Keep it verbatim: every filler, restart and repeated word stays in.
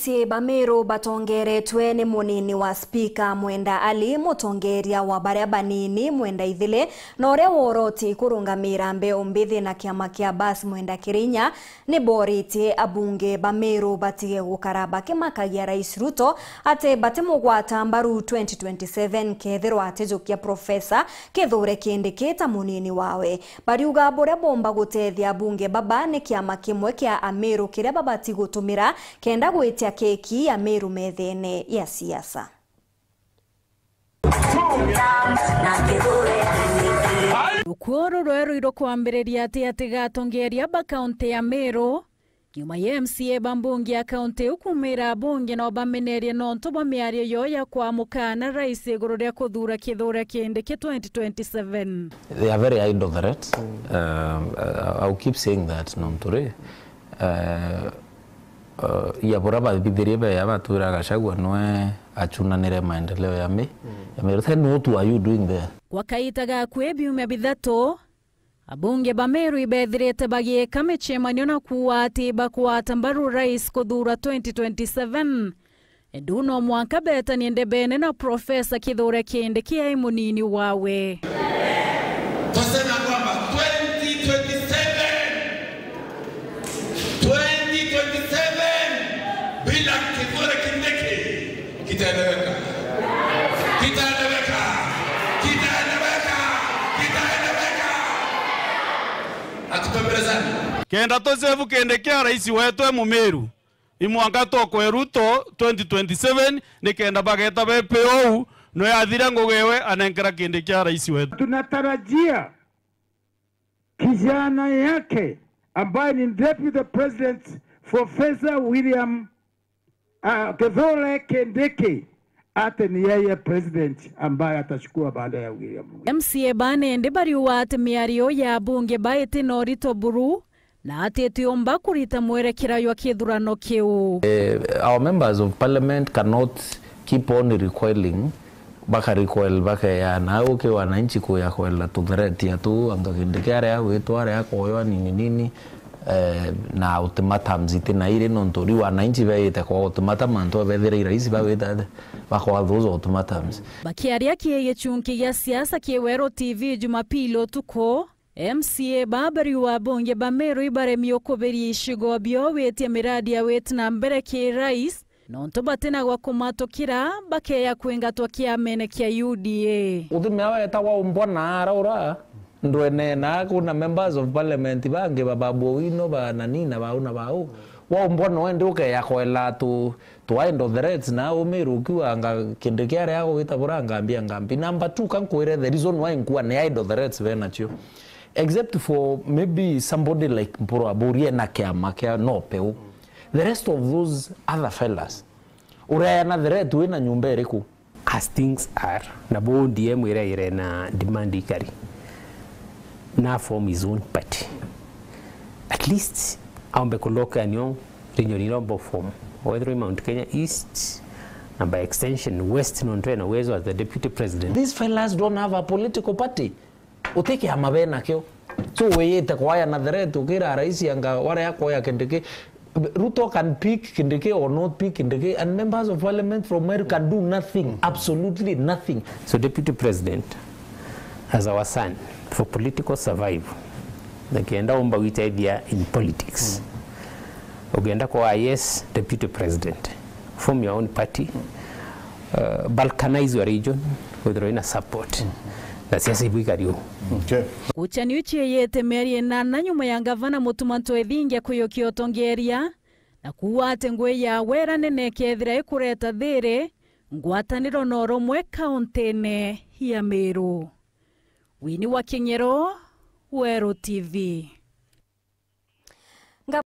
Ti ba Meru batongeretwe ni munini wa spika Mwenda Ali, mutongeria wa baria banini Mwenda Ithili, na uria woroti kurungamira mbeu mbithi na kiama kia Bas Mwenda Kirinya, ni boritie abunge ba Meru batige gukara bakimakagia Rais Ruto ati batimugwata mbaru twenty twenty-seven kethirwa atijukia Profesa Kithure Kindiki ta munini wawe. Bariuga buria bomba gutethia abunge baba ni kiama kimwe kia Ameru kiria babati gutumira kenda gwitia keki ya Meru methene ya siasa. Rukuo ruru rwerwe rukwambiriria ati ati gatongeria ba kaunti ya Meru, nyuma ya M C A ba mbunge ya kaunti iu kumira abunge no bamenerie nontu bwa miario yoo ya kwamukaana rais iguru ria kuthuura Kithure Kindiki twenty twenty-seven. They are very idle threats. Um, uh, I'll keep saying that, nontu ri, uh, uh, ya buria bathithirie beya batwira Gachagua nwe achunanire maendeleo ya mi-, ya Meru. Then what are you doing there? Gwa kaita gakui biumia bithatu, abunge ba Meru ibethirite bagiika micemanio na kuuga ati bakugwata mbaru rais kuthuura twenty twenty-seven. Indi no mwanka betanie ndebene na Profesa Kithure Kindiki ai munini wawe. Twasema kwamba twenty twenty-seven, twenty twenty-seven bila Kithure Kindiki kitaeleweka. Kitaeleweka. Kitaeleweka. Kitaeleweka. Hatupembelezani. Kenda tusevu Kindiki a rais wetu e Mumiru. Imwanka tokwe Ruto twenty twenty-seven, nikenda bageta bepe ou, no yathira ngugi ewe anenkera Kindiki a rais wetu. Tunatarajia kijana yake ambaye ni Deputy President, Professor William, ah, Kithure Kindiki, ati ni yeye president ambaye atachukua baada ya William Ruto. M C A ba nindi bariuga ati miario ya abunge ba iti na urito buru, na ati itiumba kurita mwerekera jwa kithurano kiu. Eh, our members of parliament cannot keep on recoiling, baka recoil, bakeyana au ki wananchi kuya kwela tu threat ya tu anga Kindiki aria agwitwa aria akoywa nini nini, eh, na ultimatums iti na iri, nontu riu wananchi beite kwa ultimatum antu bethira i rais bagwita atia, bakwa those ultimatums. Bakiaria ki gichunki gia siasa ki Weru T V Jumapili utuku, M C A ba bariuga abunge ba Meru ibaremi ukubiria icigo bio witie miradi ya wit na mbere ki rais, nontu batina gwa kumatukira, bakeya kwingatwa kiamene kia U D A. Uthimia weta waumbwa na araura ndwene na kuna members of parliament bangi ba Babu Owino, ba nani na bau na bau. Waumbwa no ende ukeya kwela tu, tu idle threats na umiru ukiuga anga Kindiki aria agwita bura ngambi a ngambi. Number two, kankwire the reason why nkua ni idle threats benacio. Except for maybe somebody like Mpuru Aburi ena kiama kia no peu. The rest of those other fellas, ureana threat wina nyumba iriku? As things are, na bo O D M iraire na demand ikari, na form his own party. At least aombe kuloka nio region irombo form. Whether Mount Kenya East, and by extension West, nontu ena uwezo as the deputy president. These fellas don't have a political party. Uti kiama benakio. So wiyite kwaya na threat ukira rais anga waria akoya Kindiki. Ruto can pick Kindiki or not pick Kindiki, and members of parliament from Meru can do nothing, absolutely nothing. So deputy president, as our son, for political survival, na kenda umba witethia in politics, ukienda kwa I S deputy president, form your own party, uh, balkanize your region, withdraw in a support. Na siasa ibu ikari uu. Okay. Guchania ucieyete mieri inana nyuma ya ngavana Mutuma Ntwethingia kuyukia utongeria, na kuuga ati ngui ya Wera nene ikethira ikureta thiri, ngwataniro na urumwe kauntine ya Meru. Winnie wa King'ero, Weru T V.